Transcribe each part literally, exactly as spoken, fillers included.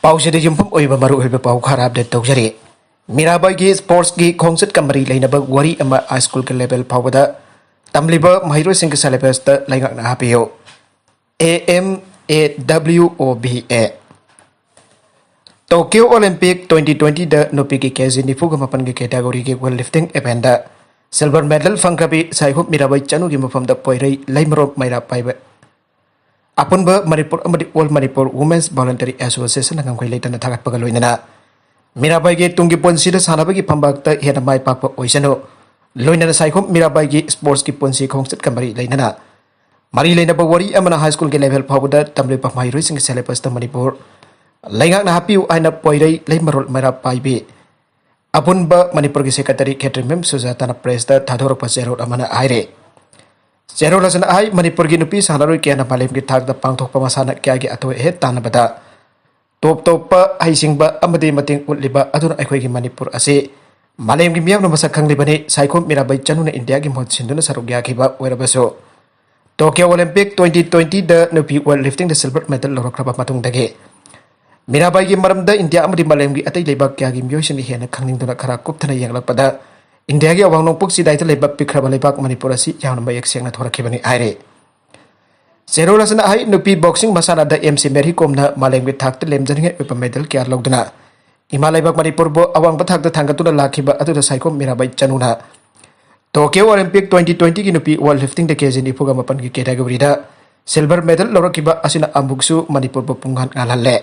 ꯄꯥꯎꯁꯤꯗ ꯌꯨꯝꯐꯝ ꯑꯣꯏꯕ ꯃꯔꯨꯑꯣꯏꯕ ꯄꯥꯎ ꯈꯔ ꯑꯞꯗꯦꯠ ꯇꯧꯖꯔꯤ꯫ ꯃꯤꯔꯥꯕꯥꯏꯒꯤ ꯁ꯭ꯄꯣꯔꯠꯁꯀꯤ ꯈꯣꯡꯆꯠꯀ ꯃꯔꯤ ꯂꯩꯅꯕ ꯋꯥꯔꯤ ꯑꯃ ꯍꯥꯏ ꯁ꯭ꯀꯨꯜꯒꯤ ꯂꯦꯚꯦꯜ ꯐꯥꯎꯕꯗ ꯇꯝꯂꯤꯕ ꯃꯍꯩꯔꯣꯏꯁꯤꯡꯒꯤ ꯁꯦꯂꯦꯕꯁꯇ ꯂꯩꯉꯥꯛꯅ ꯍꯥꯞꯄꯤꯌꯨ꯫ A M A W O V A. Tokyo Olympic twenty ꯇ꯭ꯋꯦꯟꯇꯤꯗ ꯅꯨꯄꯤꯒꯤ ꯀꯦ ꯖꯤ ꯅꯤꯐꯨꯒ ꯃꯥꯄꯟꯒꯤ ꯀꯦꯇꯥꯒꯣꯔꯤꯒꯤ ꯋꯦꯠ ꯂꯤꯐꯇꯤꯡ ꯏꯚꯦꯟꯗ ꯁꯤꯜꯚꯔ ꯃꯦꯗꯜ ꯐꯪꯈ꯭ꯔꯕꯤ ꯁꯥꯏꯈꯨꯞ ꯃꯤꯔꯥꯕꯥꯏ ꯆꯅꯨꯒꯤ ꯃꯐꯝꯗ ꯄꯣꯏꯔꯩ ꯂꯩꯃꯔꯣꯝ ꯃꯩꯔꯥ ꯄꯥꯏꯕ ꯑꯄꯨꯟꯕ ꯃꯅꯤꯄꯨꯔ ꯑꯃꯗꯤ ꯑꯣꯜ ꯃꯅꯤꯄꯨꯔ ꯋꯨꯃꯦꯟꯁ ꯚꯣꯂꯟꯇꯔꯤ ꯑꯦꯁꯣꯁꯤꯌꯦꯁꯟꯅ ꯉꯝꯈꯩ ꯂꯩꯇꯅ ꯊꯥꯒꯠꯄꯒ ꯂꯣꯏꯅꯅ ꯃꯤꯔꯥꯕꯥꯏꯒꯤ ꯇꯨꯡꯒꯤ ꯄꯨꯟꯁꯤꯗ ꯁꯥꯟꯅꯕꯒꯤ ꯐꯝꯕꯥꯛꯇ ꯍꯦꯟꯅ ꯃꯥꯏ ꯄꯥꯛꯄ ꯑꯣꯏꯁꯅꯨ꯫ ꯂꯣꯏꯅꯅ ꯁꯥꯏꯈꯨꯝ ꯃꯤꯔꯥꯕꯥꯏꯒꯤ ꯁ꯭ꯄꯣꯔꯠꯁꯀꯤ ꯄꯨꯟꯁꯤ ꯈꯣꯡꯆꯠꯀ ꯃꯔꯤ ꯂꯩꯅꯅ ꯃꯔꯤ ꯂꯩꯅꯕ ꯋꯥꯔꯤ ꯑꯃꯅ ꯍꯥꯏ ꯁ꯭ꯀꯨꯜꯒꯤ ꯂꯦꯚꯦꯜ ꯐꯥꯎꯕꯗ ꯇꯝꯂꯤꯕ ꯃꯍꯩꯔꯣꯏꯁꯤꯡꯒꯤ ꯁꯦꯂꯦꯕꯁꯇ ꯃꯅꯤꯄꯨꯔ ꯂꯩꯉꯥꯛꯅ ꯍꯥꯞꯄꯤꯌꯨ ꯍꯥꯏꯅ ꯄꯣꯏꯔꯩ ꯂꯩꯃꯔꯣꯜ ꯃꯩꯔꯥ ꯄꯥꯏꯕꯤ ꯑꯄꯨꯟꯕ ꯃꯅꯤꯄꯨꯔꯒꯤ ꯁꯦꯀ꯭ꯔꯦꯇꯔꯤ ꯈꯦꯇ꯭ꯔꯤꯃꯌꯨꯝ ꯁꯨꯖꯥꯇꯥꯅ ꯄ꯭ꯔꯦꯁꯇ ꯊꯥꯗꯣꯔꯛꯄ ꯆꯦꯔꯣꯜ ꯑꯃꯅ ꯍꯥꯏꯔꯤ꯫ ꯆꯦꯔꯣꯜ ꯑꯁꯤꯅ ꯍꯥꯏ, ꯃꯅꯤꯄꯨꯔꯒꯤ ꯅꯨꯄꯤ ꯁꯥꯟꯅꯔꯣꯏ ꯀꯌꯥꯅ ꯃꯥꯂꯦꯝꯒꯤ ꯊꯥꯛꯇ ꯄꯥꯡꯊꯣꯛꯄ ꯃꯁꯥꯟꯅ ꯀꯌꯥꯒꯤ ꯑꯊꯣꯏ ꯑꯍꯦꯟ ꯇꯥꯟꯅꯕꯗ ꯇꯣꯞ ꯇꯣꯞꯄ ꯍꯩꯁꯤꯡꯕ ꯑꯃꯗꯤ ꯃꯇꯦꯡ ꯎꯠꯂꯤꯕ ꯑꯗꯨꯅ ꯑꯩꯈꯣꯏꯒꯤ ꯃꯅꯤꯄꯨꯔ ꯑꯁꯤ ꯃꯥꯂꯦꯝꯒꯤ ꯃꯤꯌꯥꯝꯅ ꯃꯁꯛ ꯈꯪꯂꯤꯕꯅꯤ꯫ ꯁꯥꯏꯈꯣꯝ ꯃꯤꯔꯥꯕꯥꯏ ꯆꯅꯨꯅ ꯏꯟꯗꯤꯌꯥꯒꯤ ꯃꯍꯨꯠ ꯁꯤꯟꯗꯨꯅ ꯁꯔꯨꯛ ꯌꯥꯈꯤꯕ ꯑꯣꯏꯔꯕꯁꯨ, ꯇꯣꯀꯤꯌꯣ ꯑꯣꯂꯤꯝꯄꯤꯛ ꯇ꯭ꯋꯦꯟꯇꯤ ꯇ꯭ꯋꯦꯟꯇꯤꯗ ꯅꯨꯄꯤ ꯋꯦꯠ ꯂꯤꯐꯇꯤꯡꯗ ꯁꯤꯜꯚꯔ ꯃꯦꯗꯜ ꯂꯧꯔꯛꯈ꯭ꯔꯕ ꯃꯇꯨꯡꯗꯒꯤ ꯃꯤꯔꯥꯕꯥꯏꯒꯤ ꯃꯔꯝꯗ ꯏꯟꯗꯤꯌꯥ ꯑꯃꯗꯤ ꯃꯥꯂꯦꯝꯒꯤ ꯑꯇꯩ ꯂꯩꯕꯥꯛ ꯀꯌꯥꯒꯤ ꯃꯤꯑꯣꯏꯁꯤꯡꯅ ꯍꯦꯟꯅ ꯈꯪꯅꯤꯡꯗꯨꯅ ꯈꯔ ꯀꯨꯞꯊꯅ ꯌꯦꯡꯂꯛꯄꯗ, ꯏꯟꯗꯤꯌꯥꯒꯤ ꯑꯋꯥꯡ ꯅꯣꯡꯄꯣꯛ ꯆꯤꯗꯥꯏꯗ ꯂꯩꯕ ꯄꯤꯛꯈ꯭ꯔꯕ ꯂꯩꯕꯥꯛ ꯃꯅꯤꯄꯨꯔ ꯑꯁꯤ ꯌꯥꯝꯅ ꯃꯌꯦꯛ ꯁꯦꯡꯅ ꯊꯣꯔꯛꯈꯤꯕꯅꯤ ꯍꯥꯏꯔꯤ꯫ ꯆꯦꯔꯣꯜ ꯑꯁꯤꯅ ꯍꯥꯏ, ꯅꯨꯄꯤ ꯕꯣꯛꯁꯤꯡ ꯃꯁꯥꯟꯅꯗ ꯑꯦꯝ ꯁꯤ ꯃꯦꯔꯤ ꯀꯣꯝꯅ ꯃꯥꯂꯦꯝꯒꯤ ꯊꯥꯛꯇ ꯂꯦꯝꯖꯅꯤꯡꯉꯥꯏ ꯑꯣꯏꯕ ꯃꯦꯗꯜ ꯀꯌꯥ ꯂꯧꯗꯨꯅ ꯏꯃꯥ ꯂꯩꯕꯥꯛ ꯃꯅꯤꯄꯨꯔꯕꯨ ꯑꯋꯥꯡꯕ ꯊꯥꯛꯇ ꯊꯥꯡꯒꯠꯇꯨꯅ ꯂꯥꯛꯈꯤꯕ ꯑꯗꯨꯗ ꯁꯥꯏꯈꯣꯝ ꯃꯤꯔꯥꯕꯥꯏ ꯆꯅꯨꯅ ꯇꯣꯀꯤꯌꯣ ꯑꯣꯂꯤꯝꯄꯤꯛ ꯇ꯭ꯋꯦꯟꯇꯤ ꯇ꯭ꯋꯦꯟꯇꯤꯒꯤ ꯅꯨꯄꯤ ꯋꯦꯠ ꯂꯤꯐꯇꯤꯡꯗ ꯀꯦ ꯖꯤ ꯅꯤꯐꯨꯒ ꯃꯥꯄꯟꯒꯤ ꯀꯦꯇꯥꯒꯣꯔꯤꯗ ꯁꯤꯜꯚꯔ ꯃꯦꯗꯜ ꯂꯧꯔꯛꯈꯤꯕ ꯑꯁꯤꯅ ꯑꯃꯨꯛꯁꯨ ꯃꯅꯤꯄꯨꯔꯕꯨ ꯄꯨꯡꯉꯥꯟ ꯉꯥꯜꯍꯜꯂꯦ꯫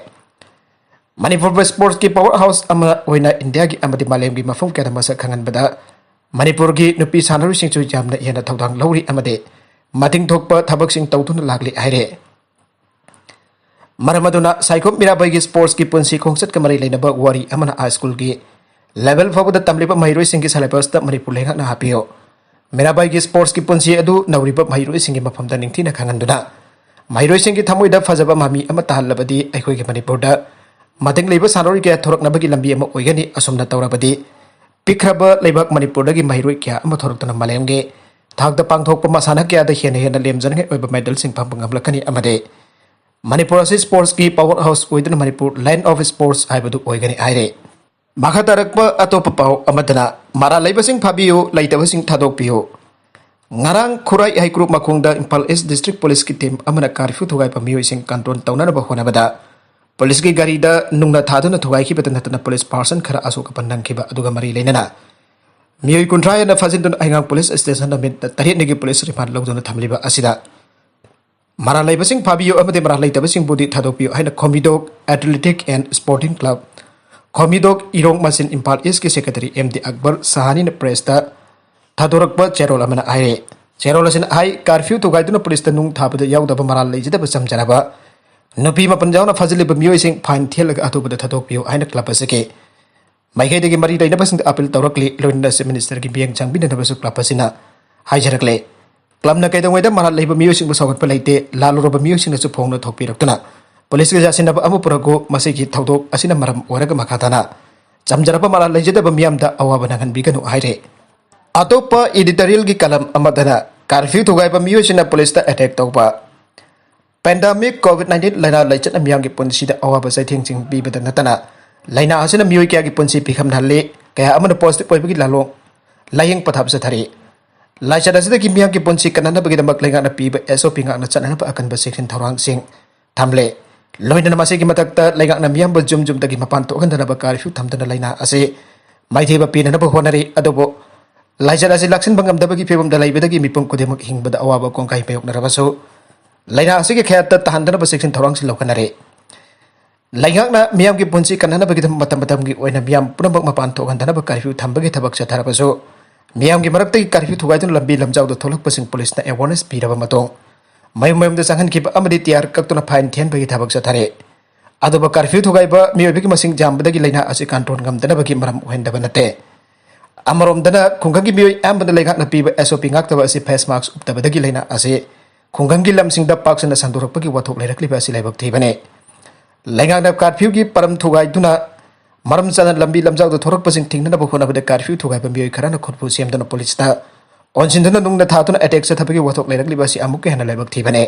ꯃꯅꯤꯄꯨꯔꯕꯨ ꯁ꯭ꯄꯣꯔꯠꯁꯀꯤ ꯄꯥꯋꯔ ꯍꯥꯎꯁ ꯑꯃ ꯑꯣꯏꯅ ꯏꯟꯗꯤꯌꯥꯒꯤ ꯑꯃꯗꯤ ꯃꯥꯂꯦꯝꯒꯤ ꯃꯐꯝ ꯀꯌꯥꯗ ꯃꯁꯛ ꯈꯪꯍꯟꯕꯗ ꯃꯅꯤꯄꯨꯔꯒꯤ ꯅꯨꯄꯤ ꯁꯥꯟꯅꯔꯣꯏꯁꯤꯡꯁꯨ ꯌꯥꯝꯅ ꯍꯦꯟꯅ ꯊꯧꯗꯥꯡ ꯂꯧꯔꯤ ꯑꯃꯗꯤ ꯃꯇꯤꯡ ꯊꯣꯛꯄ ꯊꯕꯛꯁꯤꯡ ꯇꯧꯗꯨꯅ ꯂꯥꯛꯂꯤ ꯍꯥꯏꯔꯦ꯫ ꯃꯔꯝ ꯑꯗꯨꯅ ꯁꯥꯏꯈꯣꯝ ꯃꯤꯔꯥꯕꯥꯏꯒꯤ ꯁ꯭ꯄꯣꯔꯠꯁꯀꯤ ꯄꯨꯟꯁꯤ ꯈꯣꯡꯆꯠꯀ ꯃꯔꯤ ꯂꯩꯅꯕ ꯋꯥꯔꯤ ꯑꯃꯅ ꯍꯥꯏ ꯁ꯭ꯀꯨꯜꯒꯤ ꯂꯦꯚꯦꯜ ꯐꯥꯎꯕꯗ ꯇꯝꯂꯤꯕ ꯃꯍꯩꯔꯣꯏꯁꯤꯡꯒꯤ ꯁꯦꯂꯦꯕꯁꯇ ꯃꯅꯤꯄꯨꯔ ꯂꯩꯉꯥꯛꯅ ꯍꯥꯞꯄꯤꯌꯨ꯫ ꯃꯤꯔꯥꯕꯥꯏꯒꯤ ꯁ꯭ꯄꯣꯔꯠꯁꯀꯤ ꯄꯨꯟꯁꯤ ꯑꯗꯨ ꯅꯧꯔꯤꯕ ꯃꯍꯩꯔꯣꯏꯁꯤꯡꯒꯤ ꯃꯐꯝꯗ ꯅꯤꯡꯊꯤꯅ ꯈꯪꯍꯟꯗꯨꯅ ꯃꯍꯩꯔꯣꯏꯁꯤꯡꯒꯤ ꯊꯃꯣꯏꯗ ꯐꯖꯕ ꯃꯃꯤ ꯑꯃ ꯇꯥꯍꯜꯂꯕꯗꯤ ꯑꯩꯈꯣꯏꯒꯤ ꯃꯅꯤꯄꯨꯔꯗ ꯃꯇꯤꯡ ꯂꯩꯕ ꯁꯥꯟꯅꯔꯣꯏ ꯀꯌꯥ ꯊꯣꯔꯛꯅꯕꯒꯤ ꯂꯝꯕꯤ ꯑꯃ ꯑꯣꯏꯒꯅꯤ꯫ ꯑꯁꯨꯝꯅ ꯇꯧꯔꯕꯗꯤ ꯄꯤꯛꯈ꯭ꯔꯕ ꯂꯩꯕꯥꯛ ꯃꯅꯤꯄꯨꯔꯗꯒꯤ ꯃꯍꯩꯔꯣꯏ ꯀꯌꯥ ꯑꯃ ꯊꯣꯔꯛꯇꯨꯅ ꯃꯥꯂꯦꯝꯒꯤ ꯊꯥꯛꯇ ꯄꯥꯡꯊꯣꯛꯄ ꯃꯁꯥꯟꯅ ꯀꯌꯥꯗ ꯍꯦꯟꯅ ꯍꯦꯟꯅ ꯂꯦꯝꯖꯅꯤꯡꯉꯥꯏ ꯑꯣꯏꯕ ꯃꯦꯗꯜꯁꯤꯡ ꯐꯪꯕ ꯉꯝꯂꯛꯀꯅꯤ ꯑꯃꯗꯤ ꯃꯅꯤꯄꯨꯔ ꯑꯁꯤ ꯁ꯭ꯄꯣꯔꯠꯁꯀꯤ ꯄꯥꯋꯔ ꯍꯥꯎꯁ ꯑꯣꯏꯗꯨꯅ ꯃꯅꯤꯄꯨꯔ ꯂꯦꯟ ꯑꯣꯐ ꯁ꯭ꯄꯣꯔꯠꯁ ꯍꯥꯏꯕꯗꯨ ꯑꯣꯏꯒꯅꯤ ꯍꯥꯏꯔꯦ꯫ ꯃꯈꯥ ꯇꯥꯔꯛꯄ ꯑꯇꯣꯞꯄ ꯄꯥꯎ ꯑꯃꯗꯅ, ꯃꯔꯥꯜ ꯂꯩꯕꯁꯤꯡ ꯐꯥꯕꯤꯌꯨ, ꯂꯩꯇꯕꯁꯤꯡ ꯊꯥꯗꯣꯛꯄꯤꯌꯨ꯫ ꯉꯔꯥꯡ ꯈꯨꯔꯥꯏ ꯍꯩꯀ꯭ꯔꯨ ꯃꯈꯣꯡꯗ ꯏꯝꯐꯥꯜ ꯏꯁ ꯗꯤꯁꯇ꯭ꯔꯤꯛ ꯄꯨꯂꯤꯁꯀꯤ ꯇꯤꯝ ꯑꯃꯅ ꯀꯥꯔꯐ꯭ꯌꯨ ꯊꯨꯒꯥꯏꯕ ꯃꯤꯑꯣꯏꯁꯤꯡ ꯀꯟꯇ꯭ꯔꯣꯜ ꯇꯧꯅꯅꯕ ꯍꯣꯠꯅꯕꯗ ꯄꯨꯂꯤꯁꯀꯤ ꯒꯥꯔꯤꯗ ꯅꯨꯡꯅ ꯊꯥꯗꯨꯅ ꯊꯨꯒꯥꯏꯈꯤꯕꯇ ꯅꯠꯇꯅ ꯄꯨꯂꯤꯁ ꯄꯥꯔꯁꯟ ꯈꯔ ꯑꯁꯣꯛ ꯑꯄꯟ ꯅꯪꯈꯤꯕ ꯑꯗꯨꯒ ꯃꯔꯤ ꯂꯩꯅꯅ ꯃꯤꯑꯣꯏ ꯀꯨꯟꯊ꯭ꯔꯥ ꯍꯦꯟꯅ ꯐꯥꯖꯤꯟꯗꯨꯅ ꯍꯩꯉꯥꯡ ꯄꯨꯂꯤꯁ ꯁ꯭ꯇꯦꯁꯟꯗ ꯃꯤꯅꯤꯠ ꯇꯔꯦꯠꯅꯤꯒꯤ ꯄꯨꯂꯤꯁ ꯔꯤꯃꯥꯟ ꯂꯧꯗꯨꯅ ꯊꯝꯂꯤꯕ ꯑꯁꯤꯗ ꯃꯔꯥꯜ ꯂꯩꯕꯁꯤꯡ ꯐꯥꯕꯤꯌꯨ ꯑꯃꯗꯤ ꯃꯔꯥꯜ ꯂꯩꯇꯕꯁꯤꯡꯕꯨꯗꯤ ꯊꯥꯗꯣꯛꯄꯤꯌꯨ ꯍꯥꯏꯅ ꯈꯣꯝꯕꯤꯗꯣꯛ ꯑꯦꯊꯂꯦꯇꯤꯛ ꯑꯦꯟ ꯁ꯭ꯄꯣꯔꯇꯤꯡ ꯀ꯭ꯂꯕ, ꯈꯣꯝꯕꯤꯗꯣꯛ ꯏꯔꯣꯡ ꯃꯆꯤꯟ ꯏꯝꯐꯥꯜ ꯏꯁꯀꯤ ꯁꯦꯀ꯭ꯔꯦꯇꯔꯤ ꯑꯦꯝ ꯗꯤ ꯑꯛꯕꯔ ꯁꯍꯥꯅꯤꯅ ꯄ꯭ꯔꯦꯁꯇ ꯊꯥꯗꯣꯔꯛꯄ ꯆꯦꯔꯣꯜ ꯑꯃꯅ ꯍꯥꯏꯔꯦ꯫ ꯆꯦꯔꯣꯜ ꯑꯁꯤꯅ ꯍꯥꯏ, ꯀꯥꯔꯐ꯭ꯌꯨ ꯊꯨꯒꯥꯏꯗꯨꯅ ꯄꯨꯂꯤꯁꯇ ꯅꯨꯡ ꯊꯥꯕꯗ ꯌꯥꯎꯗꯕ ꯃꯔꯥꯜ ꯂꯩꯖꯗꯕ ꯆꯝꯖꯔꯕ ꯅꯨꯄꯤ ꯃꯄꯨꯟ ꯌꯥꯎꯅ ꯐꯥꯖꯤꯜꯂꯤꯕ ꯃꯤꯑꯣꯏꯁꯤꯡ ꯐꯥꯏꯟ ꯊꯤꯍꯜꯂꯒ ꯑꯊꯨꯕꯗ ꯊꯥꯗꯣꯛꯄꯤꯌꯨ ꯍꯥꯏꯅ ꯀ꯭ꯂꯕ ꯑꯁꯤꯒꯤ ꯃꯥꯏꯀꯩꯗꯒꯤ ꯃꯔꯤ ꯂꯩꯅꯕꯁꯤꯡꯗ ꯑꯄꯤꯜ ꯇꯧꯔꯛꯂꯤ꯫ ꯂꯣꯏꯅꯅ ꯆꯤꯐ ꯃꯤꯅꯤꯁꯇꯔꯒꯤ ꯃꯤꯠꯌꯦꯡ ꯆꯪꯕꯤꯅꯅꯕꯁꯨ ꯀ꯭ꯂꯕ ꯑꯁꯤꯅ ꯍꯥꯏꯖꯔꯛꯂꯦ꯫ ꯀ꯭ꯂꯕꯅ ꯀꯩꯗꯧꯉꯩꯗ ꯃꯔꯥꯜ ꯂꯩꯕ ꯃꯤꯑꯣꯏꯁꯤꯡꯕꯨ ꯁꯧꯒꯠꯄ ꯂꯩꯇꯦ, ꯂꯥꯜꯂꯨꯔꯕ ꯃꯤꯑꯣꯏꯁꯤꯡꯅꯁꯨ ꯐꯣꯡꯅ ꯊꯣꯛꯄꯤꯔꯛꯇꯨꯅ ꯄꯨꯂꯤꯁꯀ ꯌꯥꯁꯤꯟꯅꯕ ꯑꯃ ꯄꯨꯔꯛꯎ꯫ ꯃꯁꯤꯒꯤ ꯊꯧꯗꯣꯛ ꯑꯁꯤꯅ ꯃꯔꯝ ꯑꯣꯏꯔꯒ ꯃꯈꯥ ꯇꯥꯅ ꯆꯝꯖꯔꯕ ꯃꯔꯥꯜ ꯂꯩꯖꯗꯕ ꯃꯤꯌꯥꯝꯗ ꯑꯋꯥꯕ ꯅꯪꯍꯟꯕꯤꯒꯅꯨ ꯍꯥꯏꯔꯦ꯫ ꯑꯇꯣꯞꯄ ꯏꯗꯤꯇꯣꯔꯤꯌꯦꯜꯒꯤ ꯀꯂꯝ ꯑꯃꯗꯅ ꯀꯥꯔꯐ꯭ꯌꯨ ꯊꯨꯒꯥꯏꯕ ꯃꯤꯑꯣꯏꯁꯤꯡꯅ ꯄꯨꯂꯤꯁꯇ ꯑꯦꯇꯦꯛ ꯇꯧꯕ꯫ ꯄꯦꯟꯗꯥꯃꯤꯛ ꯀꯣꯚꯤꯗ ꯅꯥꯏꯟꯇꯤꯟ ꯂꯥꯏꯅꯥ ꯂꯩꯆꯠꯅ ꯃꯤꯌꯥꯝꯒꯤ ꯄꯨꯟꯁꯤꯗ ꯑꯋꯥꯕ ꯆꯩꯊꯦꯡꯁꯤꯡ ꯄꯤꯕꯗ ꯅꯠꯇꯅ ꯂꯥꯏꯅꯥ ꯑꯁꯤꯅ ꯃꯤꯑꯣꯏ ꯀꯌꯥꯒꯤ ꯄꯨꯟꯁꯤ ꯄꯤꯈꯝꯅꯍꯜꯂꯤ꯫ ꯀꯌꯥ ꯑꯃꯅ ꯄꯣꯖꯤꯇꯤꯚ ꯑꯣꯏꯕꯒꯤ ꯂꯥꯂꯣꯡ ꯂꯥꯏꯌꯦꯡ ꯄꯊꯥꯞ ꯆꯠꯊꯔꯤ꯫ ꯂꯥꯏꯆꯠ ꯑꯁꯤꯗꯒꯤ ꯃꯤꯌꯥꯝꯒꯤ ꯄꯨꯟꯁꯤ ꯀꯟꯅꯅꯕꯒꯤꯗꯃꯛ ꯂꯩꯉꯥꯛꯅ ꯄꯤꯕ ꯑꯦꯁ ꯑꯣ ꯄꯤ ꯉꯥꯛꯅ ꯆꯠꯅꯅꯕ ꯑꯀꯟꯕ ꯆꯦꯛꯁꯤꯟ ꯊꯧꯔꯥꯡꯁꯤꯡ ꯊꯝꯂꯦ꯫ ꯂꯣꯏꯅꯅ ꯃꯁꯤꯒꯤ ꯃꯊꯛꯇ ꯂꯩꯉꯥꯛꯅ ꯃꯤꯌꯥꯝꯕꯨ ꯌꯨꯝ ꯌꯨꯝꯗꯒꯤ ꯃꯄꯥꯟ ꯊꯣꯛꯍꯟꯗꯅꯕ ꯀꯥꯔꯐ꯭ꯌꯨ ꯊꯝꯗꯨꯅ ꯂꯥꯏꯅꯥ ꯑꯁꯤ ꯃꯥꯏꯊꯤꯕ ꯄꯤꯅꯅꯕ ꯍꯣꯠꯅꯔꯤ꯫ ꯑꯗꯨꯕꯨ ꯂꯥꯏꯆꯠ ꯑꯁꯤ ꯂꯥꯛꯁꯤꯟꯕ ꯉꯝꯗꯕꯒꯤ ꯐꯤꯕꯝꯗ ꯂꯩꯕꯗꯒꯤ ꯃꯤꯄꯨꯝ ꯈꯨꯗꯤꯡꯃꯛ ꯍꯤꯡꯕꯗ ꯑꯋꯥꯕ ꯀꯣꯡꯒꯥꯏ ꯃꯥꯌꯣꯛꯅꯔꯕꯁꯨ ꯂꯥꯏꯅꯥ ꯑꯁꯤꯒꯤ ꯈꯌꯥꯠꯇ ꯇꯥꯍꯟꯗꯅꯕ ꯆꯦꯛꯁꯤꯟ ꯊꯧꯔꯥꯡꯁꯤꯡ ꯂꯧꯈꯠꯅꯔꯤ꯫ ꯂꯩꯉꯥꯛꯅ ꯃꯤꯌꯥꯝꯒꯤ ꯄꯨꯟꯁꯤ ꯀꯟꯅꯅꯕꯒꯤꯗꯃꯛ ꯃꯇꯝ ꯃꯇꯝꯒꯤ ꯑꯣꯏꯅ ꯃꯤꯌꯥꯝ ꯄꯨꯝꯅꯃꯛ ꯃꯄꯥꯟ ꯊꯣꯛꯍꯟꯗꯅꯕ ꯀꯥꯔꯐ꯭ꯌꯨ ꯊꯝꯕꯒꯤ ꯊꯕꯛ ꯆꯠꯊꯔꯕꯁꯨ ꯃꯤꯌꯥꯝꯒꯤ ꯃꯔꯛꯇꯒꯤ ꯀꯥꯔꯐ꯭ꯌꯨ ꯊꯨꯒꯥꯏꯗꯨꯅ ꯂꯝꯕꯤ ꯂꯝꯖꯥꯎꯗ ꯊꯣꯛꯂꯛꯄꯁꯤꯡ ꯄꯨꯂꯤꯁꯅ ꯑꯦꯋꯥꯔꯅꯦꯁ ꯄꯤꯔꯕ ꯃꯇꯨꯡ ꯃꯌꯨꯝ ꯃꯌꯨꯝꯗ ꯆꯪꯍꯟꯈꯤꯕ ꯑꯃꯗꯤ ꯇꯤ ꯑꯥꯔ ꯀꯛꯇꯨꯅ ꯐꯥꯏꯟ ꯊꯤꯍꯟꯕꯒꯤ ꯊꯕꯛ ꯆꯠꯊꯔꯦ꯫ ꯑꯗꯨꯕꯨ ꯀꯥꯔꯐ꯭ꯌꯨ ꯊꯨꯒꯥꯏꯕ ꯃꯤꯑꯣꯏꯕꯒꯤ ꯃꯁꯤꯡ ꯌꯥꯝꯕꯗꯒꯤ ꯂꯥꯏꯅꯥ ꯑꯁꯤ ꯀꯟꯇ꯭ꯔꯣꯜ ꯉꯝꯗꯅꯕꯒꯤ ꯃꯔꯝ ꯑꯣꯏꯍꯟꯗꯕ ꯅꯠꯇꯦ꯫ ꯑꯃꯔꯣꯝꯗꯅ ꯈꯨꯡꯒꯪꯒꯤ ꯃꯤꯑꯣꯏ ꯑꯌꯥꯝꯕꯅ ꯂꯩꯉꯥꯛꯅ ꯄꯤꯕ ꯑꯦꯁ ꯑꯣ ꯄꯤ ꯉꯥꯛꯇꯕ ꯑꯁꯤ ꯐꯦꯁ ꯃꯥꯛꯁ ꯎꯞꯇꯕꯗꯒꯤ ꯂꯥꯏꯅꯥ ꯑꯁꯤ ꯈꯨꯡꯒꯪꯒꯤ ꯂꯝꯁꯤꯡꯗ ꯄꯥꯛ ꯁꯟꯅ ꯁꯟꯗꯣꯔꯛꯄꯒꯤ ꯋꯥꯊꯣꯛ ꯂꯩꯔꯛꯂꯤꯕ ꯑꯁꯤ ꯂꯥꯏꯕꯛ ꯊꯤꯕꯅꯤ꯫ ꯂꯩꯉꯥꯛꯅ ꯀꯥꯔꯐ꯭ꯌꯨꯒꯤ ꯄꯔꯝ ꯊꯨꯒꯥꯏꯗꯨꯅ ꯃꯔꯝ ꯆꯥꯅ ꯂꯝꯕꯤ ꯂꯝꯖꯥꯎꯗ ꯊꯣꯔꯛꯄꯁꯤꯡ ꯊꯤꯡꯅꯅꯕ ꯍꯣꯠꯅꯕꯗ ꯀꯥꯔꯐ꯭ꯌꯨ ꯊꯨꯒꯥꯏꯕ ꯃꯤꯑꯣꯏ ꯈꯔꯅ ꯈꯨꯠꯄꯨ ꯁꯦꯝꯗꯨꯅ ꯄꯨꯂꯤꯁꯇ ꯑꯣꯟꯁꯤꯟꯗꯨꯅ ꯅꯨꯡꯅ ꯊꯥꯗꯨꯅ ꯑꯦꯇꯦꯛ ꯆꯠꯊꯕꯒꯤ ꯋꯥꯊꯣꯛ ꯂꯩꯔꯛꯂꯤꯕ ꯑꯁꯤ ꯑꯃꯨꯛꯀ ꯍꯦꯟꯅ ꯂꯥꯏꯕꯛ ꯊꯤꯕꯅꯤ꯫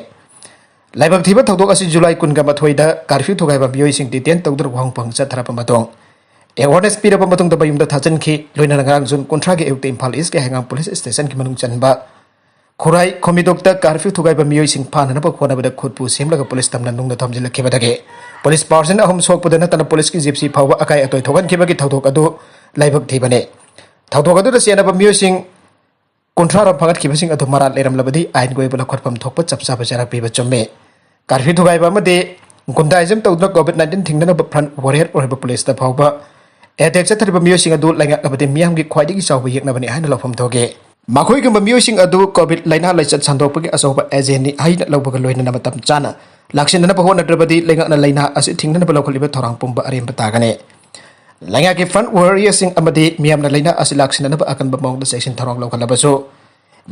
ꯂꯥꯏꯕꯛ ꯊꯤꯕ ꯊꯧꯗꯣꯛ ꯑꯁꯤ ꯖꯨꯂꯥꯏ ꯀꯨꯟꯒ ꯃꯥꯊꯣꯏꯗ ꯀꯥꯔꯐ꯭ꯌꯨ ꯊꯨꯒꯥꯏꯕ ꯃꯤꯑꯣꯏꯁꯤꯡ ꯗꯤꯇꯦꯟ ꯇꯧꯗꯨꯅ ꯋꯥꯍꯪ ꯄꯪ ꯆꯠꯊꯔꯕ ꯃꯇꯨꯡ ꯑꯦꯋꯥꯔꯅꯦꯁ ꯄꯤꯔꯕ ꯃꯇꯨꯡꯗ ꯃꯌꯨꯝꯗ ꯊꯥꯖꯤꯟꯈꯤ꯫ ꯂꯣꯏꯅꯅ ꯉꯔꯥꯡ ꯖꯨꯟ ꯀꯨꯟꯊ꯭ꯔꯥꯒꯤ ꯑꯌꯨꯛꯇ ꯏꯝꯐꯥꯜ ꯏꯁꯀꯤ ꯍꯩꯉꯥꯡ ꯄꯨꯂꯤꯁ ꯁ꯭ꯇꯦꯁꯟꯒꯤ ꯃꯅꯨꯡ ꯆꯟꯕ ꯈꯨꯔꯥꯏ ꯈꯣꯃꯤꯗꯣꯛꯇ ꯀꯥꯔꯐ꯭ꯌꯨ ꯊꯨꯒꯥꯏꯕ ꯃꯤꯑꯣꯏꯁꯤꯡ ꯐꯥꯅꯅꯕ ꯍꯣꯠꯅꯕꯗ ꯈꯨꯠꯄꯨ ꯁꯦꯝꯂꯒ ꯄꯨꯂꯤꯁ ꯇꯝꯅ ꯅꯨꯡꯅ ꯊꯣꯝꯖꯤꯜꯂꯛꯈꯤꯕꯗꯒꯤ ꯄꯨꯂꯤꯁ ꯄꯥꯔꯁꯟ ꯑꯍꯨꯝ ꯁꯣꯛꯄꯗ ꯅꯠꯇꯅ ꯄꯨꯂꯤꯁꯀꯤ ꯖꯤꯞꯁꯤ ꯐꯥꯎꯕ ꯑꯀꯥꯏ ꯑꯇꯣꯏ ꯊꯣꯛꯍꯟꯈꯤꯕꯒꯤ ꯊꯧꯗꯣꯛ ꯑꯗꯨ ꯂꯥꯏꯕꯛ ꯊꯤꯕꯅꯤ꯫ ꯊꯧꯗꯣꯛ ꯑꯗꯨꯗ ꯆꯦꯟꯅꯕ ꯃꯤꯑꯣꯏꯁꯤꯡ ꯀꯨꯟꯊ꯭ꯔꯥ ꯔꯣꯝ ꯐꯥꯒꯠꯈꯤꯕꯁꯤꯡ ꯑꯗꯨ ꯃꯔꯥꯜ ꯂꯩꯔꯝꯂꯕꯗꯤ ꯑꯥꯏꯟꯒꯤ ꯑꯣꯏꯕ ꯂꯧꯈꯠꯐꯝ ꯊꯣꯛꯄ ꯆꯞ ꯆꯥꯕ ꯆꯩꯔꯥꯛ ꯄꯤꯕ ꯆꯨꯝꯃꯤ꯫ ꯀꯥꯔꯐ꯭ꯌꯨ ꯊꯨꯒꯥꯏꯕ ꯑꯃꯗꯤ ꯒꯨꯟꯗꯥꯏꯖꯝ ꯇꯧꯗꯨꯅ ꯀꯣꯚꯤꯗ ꯅꯥꯏꯟꯇꯤꯟ ꯊꯤꯡꯅꯅꯕ ꯐ꯭ꯔꯟ ꯋꯥꯔꯤꯌꯔ ꯑꯣꯏꯔꯤꯕ ꯄꯨꯂꯤꯁꯇ ꯐꯥꯎꯕ ꯑꯦꯇꯦꯛ ꯆꯠꯊꯔꯤꯕ ꯃꯤꯑꯣꯏꯁꯤꯡ ꯑꯗꯨ ꯂꯩꯉꯥꯛꯅꯕꯗꯤ ꯃꯤꯌꯥꯝꯒꯤ ꯈ꯭ꯋꯥꯏꯗꯒꯤ ꯆꯥꯎꯕ ꯌꯦꯛꯅꯕꯅꯤ ꯍꯥꯏꯅ ꯂꯧꯐꯝ ꯊꯣꯛꯏ꯫ ꯃꯈꯣꯏꯒꯨꯝꯕ ꯃꯤꯑꯣꯏꯁꯤꯡ ꯑꯗꯨ ꯀꯣꯚꯤꯗ ꯂꯥꯏꯅꯥ ꯂꯥꯏꯆꯠ ꯁꯟꯗꯣꯛꯄꯒꯤ ꯑꯆꯧꯕ ꯑꯦꯖꯦꯟꯅꯤ ꯍꯥꯏꯅ ꯂꯧꯕꯒ ꯂꯣꯏꯅꯅ ꯃꯇꯝ ꯆꯥꯅ ꯂꯥꯛꯁꯤꯟꯅꯅꯕ ꯍꯣꯠꯅꯗ꯭ꯔꯕꯗꯤ ꯂꯩꯉꯥꯛꯅ ꯂꯥꯏꯅꯥ ꯑꯁꯤ ꯊꯤꯡꯅꯅꯕ ꯂꯧꯈꯠꯂꯤꯕ ꯊꯧꯔꯥꯡ ꯄꯨꯝꯕ ꯑꯔꯦꯝꯕ ꯇꯥꯒꯅꯤ꯫ ꯂꯩꯉꯥꯛꯀꯤ ꯐ꯭ꯔꯟ ꯋꯥꯔꯤꯌꯔꯁꯤꯡ ꯑꯃꯗꯤ ꯃꯤꯌꯥꯝꯅ ꯂꯥꯏꯅꯥ ꯑꯁꯤ ꯂꯥꯛꯁꯤꯟꯅꯅꯕ ꯑꯀꯟꯕ ꯃꯑꯣꯡꯗ ꯆꯦꯛꯁꯤꯟ ꯊꯧꯔꯥꯡ ꯂꯧꯈꯠꯂꯕꯁꯨ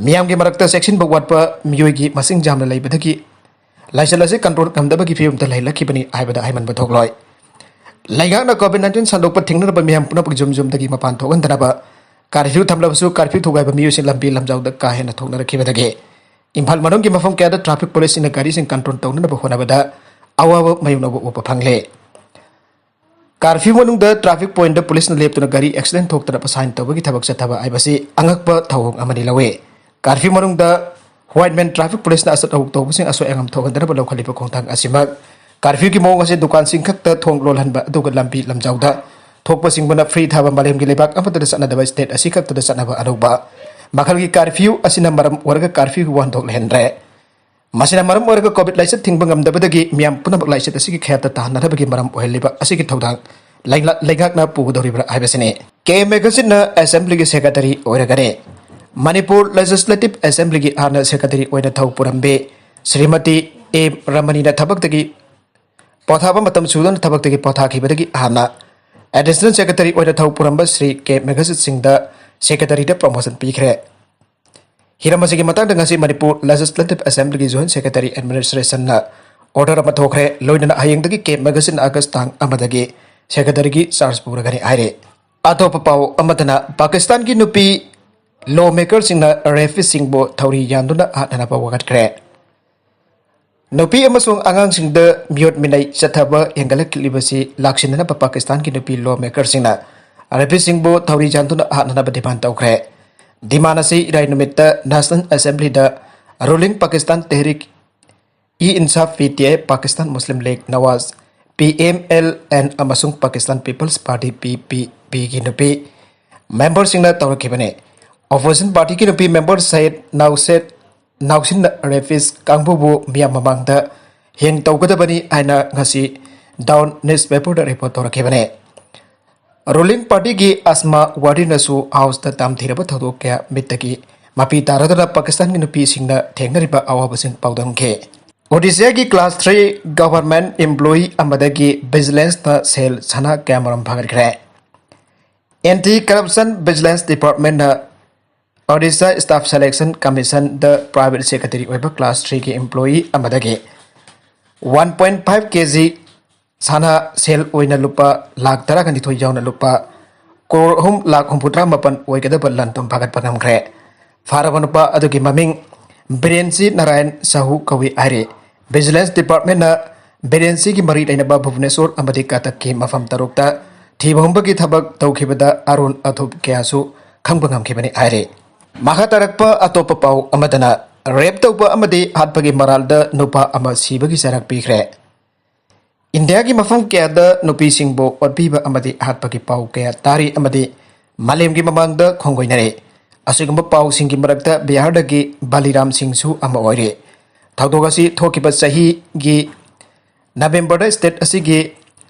ꯃꯤꯌꯥꯝꯒꯤ ꯃꯔꯛꯇ ꯆꯦꯛꯁꯤꯟꯕ ꯋꯥꯠꯄ, ꯃꯤꯑꯣꯏꯒꯤ ꯃꯁꯤꯡ ꯌꯥꯝꯅ ꯂꯩꯕꯗꯒꯤ ꯂꯥꯏꯆꯠ ꯑꯁꯤ ꯀꯟꯇ꯭ꯔꯣꯜ ꯉꯝꯗꯕꯒꯤ ꯐꯤꯕꯝꯗ ꯂꯩꯍꯜꯂꯛꯈꯤꯕꯅꯤ ꯍꯥꯏꯕꯗ ꯍꯥꯏꯃꯟꯕ ꯊꯣꯛꯂꯣꯏ꯫ ꯂꯩꯉꯥꯛꯅ ꯀꯣꯚꯤꯗ ꯅꯥꯏꯟꯇꯤꯟ ꯁꯟꯗꯣꯛꯄ ꯊꯤꯡꯅꯅꯕ ꯃꯤꯌꯥꯝ ꯄꯨꯝꯅꯃꯛ ꯌꯨꯝ ꯌꯨꯝꯗꯒꯤ ꯃꯄꯥꯟ ꯊꯣꯛꯍꯟꯗꯅꯕ ꯀꯥꯔꯐ꯭ꯌꯨ ꯊꯝꯂꯕꯁꯨ ꯀꯥꯔꯐ꯭ꯌꯨ ꯊꯨꯒꯥꯏꯕ ꯃꯤꯑꯣꯏꯁꯤꯡ ꯂꯝꯕꯤ ꯂꯝꯖꯥꯎꯗ ꯀꯥ ꯍꯦꯟꯅ ꯊꯣꯛꯅꯔꯛꯈꯤꯕꯗꯒꯤ ꯏꯝꯐꯥꯜ ꯃꯅꯨꯡꯒꯤ ꯃꯐꯝ ꯀꯌꯥꯗ ꯇ꯭ꯔꯥꯐꯤꯛ ꯄꯨꯂꯤꯁꯁꯤꯡꯅ ꯒꯥꯔꯤꯁꯤꯡ ꯀꯟꯇ꯭ꯔꯣꯜ ꯇꯧꯅꯅꯕ ꯍꯣꯠꯅꯕꯗ ꯑꯋꯥꯕ ꯃꯥꯌꯣꯛꯅꯕ ꯎꯕ ꯐꯪꯂꯦ꯫ ꯀꯥꯔꯐ꯭ꯌꯨ ꯃꯅꯨꯡꯗ ꯇ꯭ꯔꯥꯐꯤꯛ ꯄꯣꯏꯟꯠꯇ ꯄꯨꯂꯤꯁꯅ ꯂꯦꯞꯇꯨꯅ ꯒꯥꯔꯤ ꯑꯦꯛꯁꯤꯗꯦꯟꯠ ꯊꯣꯛꯇꯅꯕ ꯁꯥꯏꯟ ꯇꯧꯕꯒꯤ ꯊꯕꯛ ꯆꯠꯊꯕ ꯍꯥꯏꯕꯁꯤ ꯑꯉꯛꯄ ꯊꯧꯑꯣꯡ ꯑꯃꯅꯤ ꯂꯧꯏ꯫ ꯀꯥꯔꯐ꯭ꯌꯨ ꯃꯅꯨꯡꯗ ꯋꯥꯏꯠꯃꯦꯟ ꯇ꯭ꯔꯥꯐꯤꯛ ꯄꯨꯂꯤꯁꯅ ꯑꯆꯠ ꯑꯋꯣꯛ ꯇꯧꯕꯁꯤꯡ ꯑꯁꯣꯏ ꯑꯉꯥꯝ ꯊꯣꯛꯍꯟꯗꯅꯕ ꯂꯧꯈꯠꯂꯤꯕ ꯈꯣꯡꯊꯥꯡ ꯑꯁꯤꯃꯛ ꯀꯥꯔꯐ꯭ꯌꯨꯒꯤ ꯃꯑꯣꯡ ꯑꯁꯤ ꯗꯨꯀꯥꯟꯁꯤꯡ ꯈꯛꯇ ꯊꯣꯡ ꯂꯣꯜꯍꯟꯕ ꯑꯗꯨꯒ ꯂꯝꯕꯤ ꯂꯝꯖꯥꯎꯗ ꯊꯣꯛꯄꯁꯤꯡꯕꯨꯅ ꯐ꯭ꯔꯤ ꯊꯥꯕ ꯃꯥꯂꯦꯝꯒꯤ ꯂꯩꯕꯥꯛ ꯑꯃꯠꯇꯗ ꯆꯠꯅꯗꯕ ꯁ꯭ꯇꯦꯠ ꯑꯁꯤꯈꯛꯇꯗ ꯆꯠꯅꯕ ꯑꯅꯧꯕ ꯃꯈꯜꯒꯤ ꯀꯥꯔꯐ꯭ꯌꯨ ꯑꯁꯤꯅ ꯃꯔꯝ ꯑꯣꯏꯔꯒ ꯀꯥꯔꯐ꯭ꯌꯨꯒꯤ ꯋꯥꯍꯟꯊꯣꯛ ꯂꯩꯍꯟꯗ꯭ꯔꯦ꯫ ꯃꯁꯤꯅ ꯃꯔꯝ ꯑꯣꯏꯔꯒ ꯀꯣꯚꯤꯗ ꯂꯥꯏꯆꯠ ꯊꯤꯡꯕ ꯉꯝꯗꯕꯗꯒꯤ ꯃꯤꯌꯥꯝ ꯄꯨꯝꯅꯃꯛ ꯂꯥꯏꯆꯠ ꯑꯁꯤꯒꯤ ꯈꯌꯥꯠꯇ ꯇꯥꯍꯟꯅꯅꯕꯒꯤ ꯃꯔꯝ ꯑꯣꯏꯍꯜꯂꯤꯕ ꯑꯁꯤꯒꯤ ꯊꯧꯗꯥꯡ ꯂꯩꯉꯥꯛ-, ꯂꯩꯉꯥꯛꯅ ꯄꯨꯒꯗꯧꯔꯤꯕ꯭ꯔꯥ ꯍꯥꯏꯕꯁꯤꯅꯤ꯫ ꯀꯦ ꯃꯦꯒꯥꯖꯤꯠꯅ ꯑꯦꯁꯦꯝꯕ꯭ꯂꯤꯒꯤ ꯁꯦꯀ꯭ꯔꯦꯇꯔꯤ ꯑꯣꯏꯔꯒꯅꯤ꯫ ꯃꯅꯤꯄꯨꯔ ꯂꯦꯖꯤꯁꯂꯦꯇꯤꯚ ꯑꯦꯁꯦꯝꯕ꯭ꯂꯤꯒꯤ ꯍꯥꯟꯅ ꯁꯦꯀ꯭ꯔꯦꯇꯔꯤ ꯑꯣꯏꯅ ꯊꯧ ꯄꯨꯔꯝꯕꯤ ꯁ꯭ꯔꯤꯃꯇꯤ ꯑꯦ ꯔꯃꯅꯤꯅ ꯊꯕꯛꯇꯒꯤ ꯄꯣꯊꯥꯕ ꯃꯇꯝ ꯁꯨꯗꯅ ꯊꯕꯛꯇꯒꯤ ꯄꯣꯊꯥꯈꯤꯕꯗꯒꯤ ꯍꯥꯟꯅ ꯑꯦꯗꯤꯁꯅꯦꯜ ꯁꯦꯀ꯭ꯔꯦꯇꯔꯤ ꯑꯣꯏꯅ ꯊꯧ ꯄꯨꯔꯝꯕ ꯁ꯭ꯔꯤ ꯀꯦ ꯃꯦꯒꯥꯖꯤꯠ ꯁꯤꯡꯗ ꯁꯦꯀ꯭ꯔꯦꯇꯔꯤꯗ ꯄ꯭ꯔꯣꯃꯣꯁꯟ ꯄꯤꯈ꯭ꯔꯦ꯫ ꯍꯤꯔꯝ ꯑꯁꯤꯒꯤ ꯃꯇꯥꯡꯗ ꯉꯁꯤ ꯃꯅꯤꯄꯨꯔ ꯂꯦꯖꯤꯁꯂꯦꯇꯤꯚ ꯑꯦꯁꯦꯝꯕ꯭ꯂꯤꯒꯤ ꯖꯣꯏꯟꯠ ꯁꯦꯀ꯭ꯔꯦꯇꯔꯤ ꯑꯦꯗꯃꯤꯅꯤꯁꯇ꯭ꯔꯦꯁꯟꯅ ꯑꯣꯔꯗꯔ ꯑꯃ ꯊꯣꯛꯈ꯭ꯔꯦ꯫ ꯂꯣꯏꯅꯅ ꯍꯌꯦꯡꯗꯒꯤ ꯀꯦ ꯃꯦꯒꯥꯖꯤꯠꯅ ꯑꯥꯒꯁ ꯇꯥꯡ ꯑꯃꯗꯒꯤ ꯁꯦꯀ꯭ꯔꯦꯇꯔꯤꯒꯤ ꯆꯥꯔꯖ ꯄꯨꯔꯒꯅꯤ ꯍꯥꯏꯔꯤ꯫ ꯑꯇꯣꯞꯄ ꯄꯥꯎ ꯑꯃꯗꯅ ꯄꯥꯀꯤꯁꯇꯥꯟꯒꯤ ꯅꯨꯄꯤ ꯂꯣ ꯃꯦꯀꯔꯁꯤꯡꯅ ꯔꯦꯄꯤꯁꯁꯤꯡꯕꯨ ꯊꯧꯔꯤ ꯌꯥꯟꯗꯨꯅ ꯍꯥꯠꯅꯅꯕ ꯋꯥꯀꯠꯈ꯭ꯔꯦ꯫ ꯅꯨꯄꯤ ꯑꯃꯁꯨꯡ ꯑꯉꯥꯡꯁꯤꯡꯗ ꯃꯤꯑꯣꯠ ꯃꯤꯅꯩ ꯆꯠꯊꯕ ꯍꯦꯟꯒꯠꯂꯛꯂꯤꯕꯁꯤ ꯂꯥꯛꯁꯤꯟꯅꯅꯕ ꯄꯥꯀꯤꯁꯇꯥꯟꯒꯤ ꯅꯨꯄꯤ ꯂꯣ ꯃꯦꯀꯔꯁꯤꯡꯅ ꯔꯦꯄꯤꯁꯁꯤꯡꯕꯨ ꯊꯧꯔꯤ ꯆꯥꯟꯗꯨꯅ ꯍꯥꯠꯅꯅꯕ ꯗꯤꯃꯥꯟ ꯇꯧꯈ꯭ꯔꯦ꯫ ꯗꯤꯃꯥꯟ ꯑꯁꯤ ꯏꯔꯥꯏ ꯅꯨꯃꯤꯠꯇ ꯅꯦꯁꯅꯦꯜ ꯑꯦꯁꯦꯝꯕ꯭ꯂꯤꯗ ruling Pakistan Tehreek e Insaf P T I, Pakistan Muslim league Nawaz, P M L N ꯑꯃꯁꯨꯡ Pakistan people's party P P ꯄꯤꯒꯤ ꯅꯨꯄꯤ ꯃꯦꯝꯕꯔꯁꯤꯡꯅ ꯇꯧꯔꯛꯈꯤꯕꯅꯤ꯫ ꯑꯣꯄꯣꯖꯤꯁꯟ ꯄꯥꯔꯇꯤꯒꯤ ꯅꯨꯄꯤ ꯃꯦꯝꯕꯔ ꯁꯌꯦꯗ ꯅꯥꯎꯁꯦꯗ ꯅꯥꯎꯁꯤꯟꯅ ꯔꯦꯄꯤꯁ ꯀꯥꯡꯕꯨꯕꯨ ꯃꯤꯌꯥꯝ ꯃꯃꯥꯡꯗ ꯍꯦꯡ ꯇꯧꯒꯗꯕꯅꯤ ꯍꯥꯏꯅ ꯉꯁꯤ ꯗꯥꯎꯟ ꯅ꯭ꯌꯨꯁꯄꯦꯄꯔꯗ ꯔꯤꯄꯣꯔꯠ ꯇꯧꯔꯛꯈꯤꯕꯅꯤ꯫ ꯔꯨꯂꯤꯡ ꯄꯥꯔꯇꯤꯒꯤ ꯑꯁꯃꯥ ꯋꯥꯔꯤꯅꯁꯨ ꯍꯥꯎꯁꯇ ꯇꯝꯊꯤꯔꯕ ꯊꯧꯗꯣꯛ ꯀꯌꯥ ꯃꯤꯠꯇꯒꯤ ꯃꯄꯤ ꯇꯥꯔꯗꯨꯅ ꯄꯥꯀꯤꯁꯇꯥꯟꯒꯤ ꯅꯨꯄꯤꯁꯤꯡꯅ ꯊꯦꯡꯅꯔꯤꯕ ꯑꯋꯥꯕꯁꯤꯡ ꯄꯥꯎꯗꯝꯈꯤ꯫ ꯑꯣꯗꯤꯁꯥꯒꯤ ꯀ꯭ꯂꯥꯁ ꯊ꯭ꯔꯤ ꯒꯚꯔꯟꯃꯦꯟꯠ ꯏꯝꯄ꯭ꯂꯣꯌꯤ ꯑꯃꯗꯒꯤ ꯚꯤꯖꯤꯂꯦꯟꯁꯅ ꯁꯦꯜ ꯁꯅꯥ ꯀꯌꯥꯃꯔꯨꯝ ꯐꯥꯒꯠꯈ꯭ꯔꯦ꯫ ꯑꯦꯟꯇꯤ ꯀꯔꯞꯁꯟ ꯚꯤꯖꯤꯂꯦꯟꯁ ꯗꯤꯄꯥꯔꯠꯃꯦꯟꯠꯅ ꯑꯣꯗꯤꯁꯥ ꯁ꯭ꯇꯥꯐ ꯁꯦꯂꯦꯛꯁꯟ ꯀꯃꯤꯁꯟꯗ ꯄ꯭ꯔꯥꯏꯚꯦꯠ ꯁꯦꯀ꯭ꯔꯦꯇꯔꯤ ꯑꯣꯏꯕ ꯀ꯭ꯂꯥꯁ ꯊ꯭ꯔꯤꯒꯤ ꯏꯝꯄ꯭ꯂꯣꯌꯤ ꯑꯃꯗꯒꯤ one point five K G ꯁꯅꯥ ꯁꯦꯜ ꯑꯣꯏꯅ ꯂꯨꯄꯥ ꯂꯥꯈ ꯇꯔꯥꯒ ꯅꯤꯊꯣꯏ ꯌꯥꯎꯅ ꯂꯨꯄꯥ ꯀ꯭ꯔꯣꯔ ꯑꯍꯨꯝ ꯂꯥꯈ ꯍꯨꯝꯐꯨꯇꯔꯥ ꯃꯥꯄꯟ ꯑꯣꯏꯒꯗꯕ ꯂꯟ ꯊꯨꯝ ꯐꯥꯒꯠꯄ ꯉꯝꯈ꯭ꯔꯦ꯫ ꯐꯥꯔꯕ ꯅꯨꯄꯥ ꯑꯗꯨꯒꯤ ꯃꯃꯤꯡ ꯕꯤꯔꯦꯟꯁꯤ ꯅꯥꯔꯥꯌꯟ ꯁꯥꯍꯨ ꯀꯧꯏ ꯍꯥꯏꯔꯤ꯫ ꯚꯤꯖꯤꯂꯦꯟꯁ ꯗꯤꯄꯥꯔꯠꯃꯦꯟꯠꯅ ꯕꯤꯔꯦꯟꯁꯤꯒꯤ ꯃꯔꯤ ꯂꯩꯅꯕ ꯚꯨꯕꯅꯦꯁꯣꯔ ꯑꯃꯗꯤ ꯀꯇꯛꯀꯤ ꯃꯐꯝ ꯇꯔꯨꯛꯇ ꯊꯤꯕ ꯍꯨꯝꯕꯒꯤ ꯊꯕꯛ ꯇꯧꯈꯤꯕꯗ ꯑꯔꯣꯟ ꯑꯊꯨꯞ ꯀꯌꯥꯁꯨ ꯈꯪꯕ ꯉꯝꯈꯤꯕꯅꯤ ꯍꯥꯏꯔꯤ꯫ ꯃꯈꯥ ꯇꯥꯔꯛꯄ ꯑꯇꯣꯞꯄ ꯄꯥꯎ ꯑꯃꯗꯅ, ꯔꯦꯞ ꯇꯧꯕ ꯑꯃꯗꯤ ꯍꯥꯠꯄꯒꯤ ꯃꯔꯥꯜꯗ ꯅꯨꯄꯥ ꯑꯃ ꯁꯤꯕꯒꯤ ꯆꯩꯔꯥꯛ ꯄꯤꯈ꯭ꯔꯦ꯫ ꯏꯟꯗꯤꯌꯥꯒꯤ ꯃꯐꯝ ꯀꯌꯥꯗ ꯅꯨꯄꯤꯁꯤꯡꯕꯨ ꯑꯣꯠꯄꯤꯕ ꯑꯃꯗꯤ ꯍꯥꯠꯄꯒꯤ ꯄꯥꯎ ꯀꯌꯥ ꯇꯥꯔꯤ ꯑꯃꯗꯤ ꯃꯥꯂꯦꯝꯒꯤ ꯃꯃꯥꯡꯗ ꯈꯣꯡꯒꯣꯏꯅꯔꯤ꯫ ꯑꯁꯤꯒꯨꯝꯕ ꯄꯥꯎꯁꯤꯡꯒꯤ ꯃꯔꯛꯇ ꯕꯤꯍꯥꯔꯗꯒꯤ ꯕꯂꯤꯔꯥꯝ ꯁꯤꯡꯁꯨ ꯑꯃ ꯑꯣꯏꯔꯤ꯫ ꯊꯧꯗꯣꯛ ꯑꯁꯤ ꯊꯣꯛꯈꯤꯕ ꯆꯍꯤꯒꯤ ꯅꯕꯦꯝꯕꯔꯗ ꯁ꯭ꯇꯦꯠ ꯑꯁꯤꯒꯤ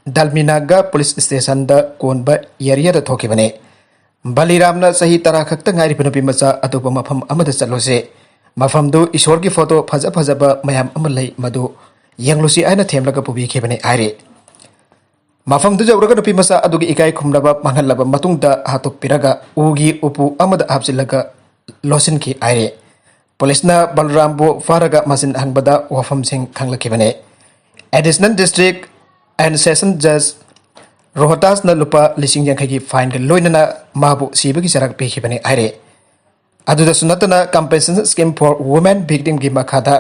ꯗꯜꯃꯤꯅꯥꯒ ꯄꯨꯂꯤꯁ ꯁ꯭ꯇꯦꯁꯟꯗ ꯀꯣꯟꯕ ꯑꯦꯔꯤꯌꯥꯗ ꯊꯣꯛꯈꯤꯕꯅꯤ꯫ ꯕꯂꯤꯔꯥꯝꯅ ꯆꯍꯤ ꯇꯔꯥ ꯈꯛꯇ ꯉꯥꯏꯔꯤꯕ ꯅꯨꯄꯤ ꯃꯆꯥ ꯑꯗꯨꯕꯨ ꯃꯐꯝ ꯑꯃꯗ ꯆꯠꯂꯨꯁꯤ, ꯃꯐꯝꯗꯨ ꯏꯁꯣꯔꯒꯤ ꯐꯣꯇꯣ ꯐꯖ ꯐꯖꯕ ꯃꯌꯥꯝ ꯑꯃ ꯂꯩ, ꯃꯗꯨ ꯌꯦꯡꯂꯨꯁꯤ ꯍꯥꯏꯅ ꯊꯦꯝꯂꯒ ꯄꯨꯕꯤꯈꯤꯕꯅꯤ ꯍꯥꯏꯔꯤ꯫ ꯃꯐꯝꯗꯨ ꯌꯧꯔꯒ ꯅꯨꯄꯤ ꯃꯆꯥ ꯑꯗꯨꯒꯤ ꯏꯀꯥꯏ ꯈꯨꯝꯅꯕ ꯃꯥꯡꯍꯜꯂꯕ ꯃꯇꯨꯡꯗ ꯍꯥꯠꯇꯣꯛꯄꯤꯔꯒ ꯎꯒꯤ ꯎꯄꯨ ꯑꯃꯗ ꯍꯥꯞꯆꯤꯜꯂꯒ ꯂꯣꯠꯁꯤꯟꯈꯤ ꯍꯥꯏꯔꯤ꯫ ꯄꯨꯂꯤꯁꯅ ꯕꯂꯔꯥꯝꯕꯨ ꯐꯥꯔꯒ ꯃꯆꯤꯟ ꯍꯪꯕꯗ ꯋꯥꯐꯝꯁꯤꯡ ꯈꯪꯂꯛꯈꯤꯕꯅꯤ꯫ ꯑꯦꯗꯤꯁꯅꯦꯜ ꯗꯤꯁꯇ꯭ꯔꯤꯛ ꯑꯦꯟ ꯁꯦꯁꯟ ꯖꯖ ꯔꯣꯍꯇꯥꯁꯅ ꯂꯨꯄꯥ ꯂꯤꯁꯤꯡ ꯌꯥꯡꯈꯩꯒꯤ ꯐꯥꯏꯟꯒ ꯂꯣꯏꯅꯅ ꯃꯥꯕꯨ ꯁꯤꯕꯒꯤ ꯆꯩꯔꯥꯛ ꯄꯤꯈꯤꯕꯅꯤ ꯍꯥꯏꯔꯤ꯫ ꯑꯗꯨꯗꯁꯨ ꯅꯠꯇꯅ, ꯀꯝꯄꯦꯟꯁꯦꯁꯟ ꯁ꯭ꯀꯤꯝ ꯐꯣꯔ ꯋꯨꯃꯦꯟ ꯚꯤꯛꯇꯤꯝꯒꯤ ꯃꯈꯥꯗ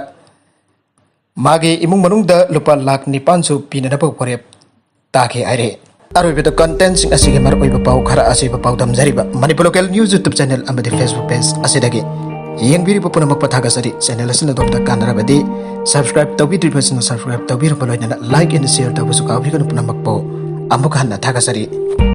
ꯃꯥꯒꯤ ꯏꯃꯨꯡ ꯃꯅꯨꯡꯗ ꯂꯨꯄꯥ ꯂꯥꯈ ꯅꯤꯄꯥꯟꯁꯨ ꯄꯤꯅꯅꯕ ꯋꯥꯔꯦꯞ ꯇꯥꯈꯤ ꯍꯥꯏꯔꯤ꯫ ꯑꯔꯣꯏꯕꯗ content ꯁꯤꯡ ꯑꯁꯤꯒꯤ ꯃꯔꯨꯑꯣꯏꯕ ꯄꯥꯎ ꯈꯔ ꯑꯁꯤꯕ ꯄꯥꯎꯗꯝꯖꯔꯤꯕ Manipur Local News YouTube channel ꯑꯃꯗꯤ Facebook page ꯑꯁꯤꯗꯒꯤ ꯌꯦꯡꯕꯤꯔꯤꯕ ꯄꯨꯝꯅꯃꯛꯄꯨ ꯊꯥꯒꯠꯆꯔꯤ꯫ Channel ꯑꯁꯤꯅ ꯑꯗꯣꯝꯗ ꯀꯥꯟꯅꯔꯕꯗꯤ subscribe ꯇꯧꯕꯤꯗ꯭ꯔꯤꯕꯁꯤꯡꯅ subscribe ꯇꯧꯕꯤꯔꯝꯕ ꯂꯣꯏꯅꯅ like and share ꯇꯧꯕꯁꯨ ꯀꯥꯎꯕꯤꯒꯅꯨ꯫ ꯄꯨꯝꯅꯃꯛꯄꯨ ꯑꯃꯨꯛ ꯍꯟꯅ ꯊꯥꯒꯠꯆꯔꯤ꯫